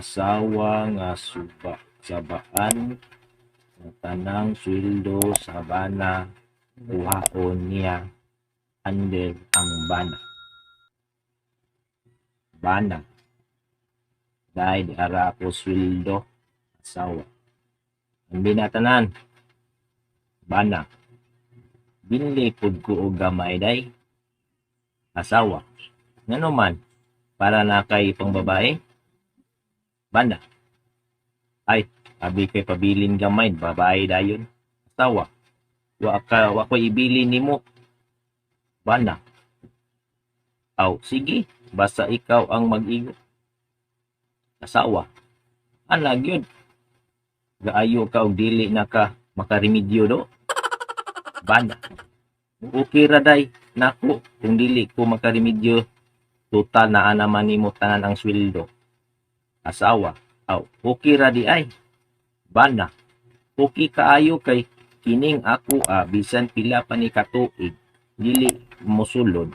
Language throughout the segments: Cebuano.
Asawa nga suba sabaan nga tanang sweldo sa bana kuhaon niya under ang bana. Bana: "Day, di ara ako sweldo." Asawa: "Ambi na tanan." Bana: "Binli pud ko og gamay, day." Asawa: "Ngano man? Para na kay pangbabae?" Bana: "Ay, abi kay pabilin gamay, babae dayon." Asawa: "Wa ka wa ko ibilin nimo." Bana: "Aw, sige, basta ikaw ang mag-igo." Asawa: "Ana gyud. Gaayo ka og dili na ka makaremedyo do." Bana: "Okay ra day nako kung dili ko makaremedyo, total naa naman nimo tanan ang sweldo." Asawa: "Aw, okay ra di ay." Bana: "Okay kaayo kay kining ako ah, bisan pila pa ni katuig dili mosulod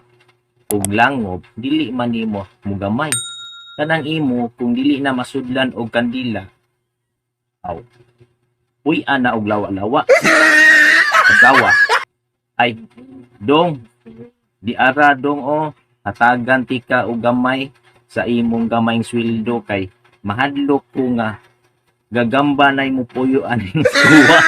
og langob, dili man nimo mugamay. Kanang imo kung dili na masudlan og kandila, aw, puy ana og lawa-lawa." Asawa: "Ay, dong, di ara dong o, hatagan tika og gamay sa imong gamayng sweldo kay mahadlok ko nga gagamba nay mo puyo aning tuwa."